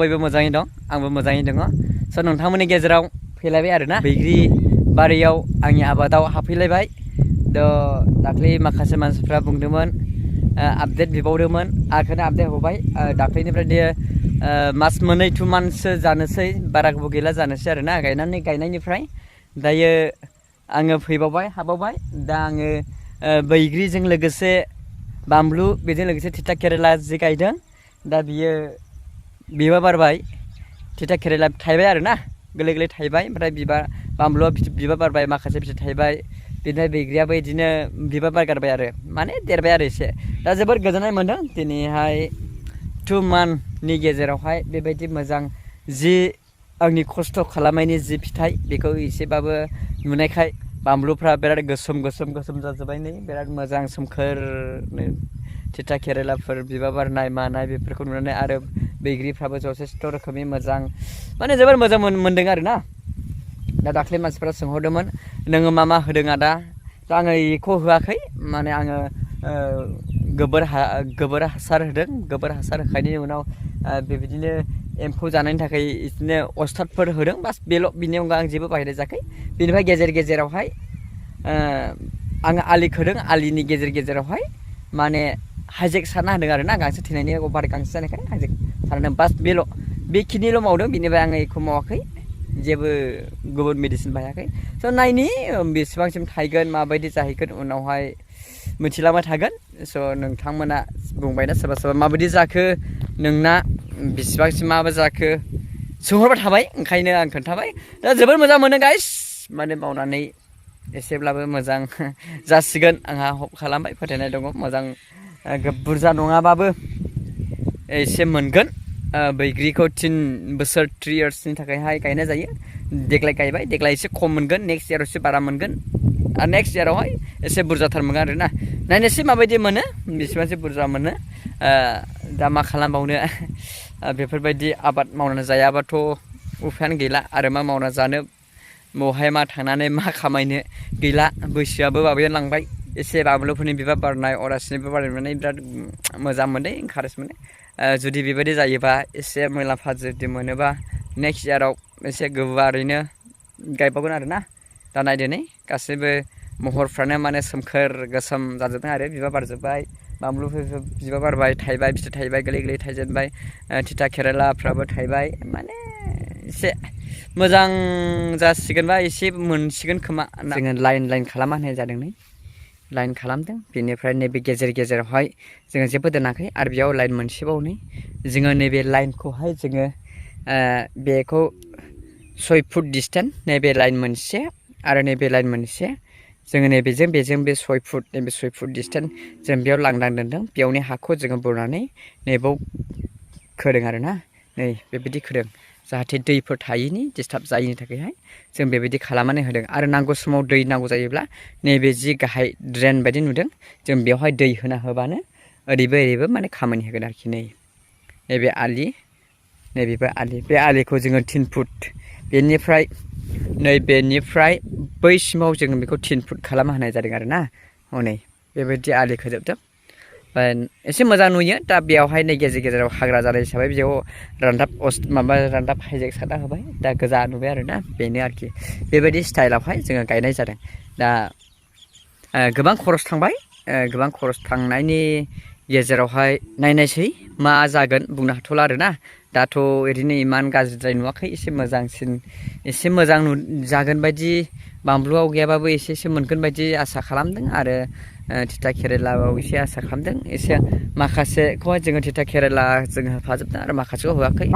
बयबो मोजाङै दं आंबो मोजाङै दङ स नोंथांमोननि गेजेराव फैलायबाय आरोना बैग्रि बारियाव आंनि आबादाव हाबफैलायबाय दाख्लै माखासे मानसिफ्रा बुंदोंमोन आपडेट बिबावदोंमोन आंखौनो आपडेट होबाय दाख्लैनिफ्राय मास मोननै 2 मान्थसो जानोसै बारा गोबाव गैला जानोसै आरोना गायनायनिफ्राय दायो आङो फैबावबाय हाबावबाय दा आङो बैग्रिजों लोगोसे बानलु बेजों लोगोसे तिता केरेला जि गायदों दा बियो बिबार बारबाय तिता केरेला थाइबाय आरोना गोरलै गोरलै थाइबाय ओमफ्राय बानलुआ बिबार बारबाय माखासे फिथाइ थाइबाय बिनिफ्राय बैग्रियाबो बिदिनो बिबार बारगारबाय आरो माने देरबाय आरो एसे दा जोबोर गोजोननाय मोनदों दिनैहाय 2 मान्थनि गेजेरावहाय बेबायदि मोजां जि आंनि खस्थ' खालामनायनि जि फिथाइ बेखौ एसेबाबो नुनायखाय बानलुफ्रा बिराद गोसोम जाजोब्बाय नै बिराद मोजां सोमखोरनो तिता केरेलाफोर बिबार बारनाय मानाय बेफोरखौ नुनानै आरो बैग्रिफ्राबो जथेस्थ' रोखोमनि मोजां माने जोबोर मोजां मोनदों आरोना दा दाख्लै मानसिफ्रा सोंहरदोंमोन नोङो मा होदों आदा दा आङो बेखौ होआखै माने आङो गोबोर हासार होदों गोबोर हासार होखांनायनि उनाव बेबायदिनो एम्फौ जानायनि थाखाय बिदिनो अस्थादफोर होदों बास बेल' बिनि अनगा आं जेबो बाहायनाय जायाखै बेनिफ्राय गेजेरावहाय आङो आलि खोदों आलिनि गेजेरावहाय माने हाइजेक सारना होदों आरोना गांसो थैनायनि अभार गांसो जानायखाय हाइजेक सारदों बास बेखिनिल' मावदों बेनिफ्राय आङो एखौ मावाखै जेबो गुबुन मेडिसिन बाहायाखै स नायनि बेसेबांसिम थायगोन माबायदि जाहैगोन उनावहाय मिथिलांबाय थागोन स नोंथांमोना बुंबायना सोरबा माबायदि जाखो नोंना बेसेबांसिम माबा जाखो सोंहरबाय थाबाय ओंखायनो आं खोन्थाबाय दा जोबोर मोजां मोनो गाइस माने मावनानै एसेब्लाबो मोजां जासिगोन आंहा हप खालामबाय फोथायनाय दङ मोजां बुरजा नङाबाबो एसे मोनगोन बैग्रिखौ 3 बोसोर 3 इयार्सनि थाखायहाय गायनाय जायो देग्लाय गायबाय देग्लाय एसे खम मोनगोन नेक्स्ट इयाराव एसे बारा मोनगोन आरो नेक्स्ट इयारावहाय एसे बुरजाथार मोनगोन आरोना नायनोसै माबायदि मोनो बेसेबांसो बुरजा मोनो दा मा खालामबावनो बेफोरबायदि आबाद मावनानै जायाबाथ' उफायानो गैला आरो मा मावना जानो बहाय मा थांनानै मा खामायनो गैला बैसोआबो माबायानो लांबाय एसे बानलुफोरनि बिबार बारनाय अरासिनि बिबार बारनानै बिराद मोजां मोनदों इनकारेज मोनो जुदि बेबायदि जायोबा एसे मुलाम्फा जुदि मोनोबा नेक्स्ट इयाराव एसे गोबारैनो गायबावगोन आरोना दा नायदो नै गासैबो महरफ्रानो माने सोमखोर गोसोम जाजोबदों आरो बिबार बारजोब्बाय बानलुफोर बिबार बारबाय थाइबाय फिथाइ थाइबाय गोरलै थाइजेनबाय तिता केरेलाफ्राबो थाइबाय माने एसे मोजां जासिगोनबा एसे मोनसिगोन खोमा जोङो लाइन खालामना होनाय जादों नै लाइन खालामदों बेनिफ्राय नैबे गेजेरावहाय जोङो जेबो दोनाखै आरो बेयाव लाइन मोनसेबाव नै जोङो नैबे लाइनखौहाय जोङो बेखौ 6 फुट डिसटेन्स नैबे लाइन मोनसे आरो नैबे लाइन मोनसे जोङो नैबेजों बे 6 फुट नैबे 6 फुट डिसटेन्स जों बेयाव लांदां दोनदों बेयावनि हाखौ जोङो बुरनानै नैबाव खोदों आरोना नै बेबायदि खोदों जाहाथे दैफोर थायैनि डिस्टार्ब जायैनि थाखायहाय जों बेबायदि खालामनानै होदों आरो नांगौ समाव दै नांगौ जायोब्ला नैबे जि गाहाय ड्रेन बायदि नुदों जों बेवहाय दै होना होबानो ओरैबो माने खामानि होगोन आरोखि नैबे आलि नैबेबो आलि बे आलिखौ जोङो 3 फुट बेनिफ्राय नैबेनिफ्राय बैसिमाव जोङो बेखौ 3 फुट खालामना होनाय जादों आरोना हनै बेबायदि आलि खोजोबदों एसे मोजां नुयो दा बेयावहाय नै गेजेराव हाग्रा जानाय हिसाबै बेयाव रानदाब हाइजेक सारना होबाय दा गोजा नुबाय आरोना बेनो आरोखि बेबायदि स्टाइलावहाय जोङो गायनाय जादों दा गोबां खरस थांबाय गोबां खरस थांनायनि गेजेरावहाय नायनायसै मा जागोन बुंनो हाथ'ला आरोना दाथ' ओरैनो इमान गाज्रिद्राय नुवाखै एसे मोजांसिन एसे मोजां जागोन बायदि बानलुआव गैयाबाबो एसे मोनगोन बायदि आसा खालामदों आरो तिता केरेलायाव एसे आसा खालामदों एसे माखासेखौहाय जोङो तिता केरेला जोङो होफाजोबदों आरो माखासेखौ होआखै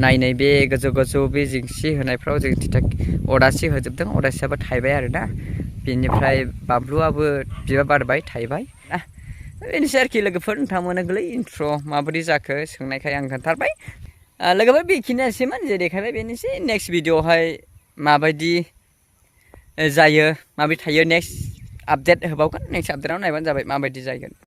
नायनाय बे गोजौ बे जिंसि होनायफ्राव जों अदासि होजोबदों अदासियाबो थाइबाय आरोना बेनिफ्राय बानलुआबो बिबार बारबाय थाइबाय बेनोसै आरोखि लोगोफोर नोंथांमोना गोरलै इन्ट्र' माबायदि जाखो सोंनायखाय आं खोन्थाबाय लोगोफोर बेखिनियानोसैमोन जे देखायबाय बेनोसै नेक्स्ट भिडिअआवहाय माबायदि जायो माबायदि थायो नेक्स्ट आपडेट होबावगोन नेक्स्ट आपडेटआव नायबानो जाबाय माबायदि जागोन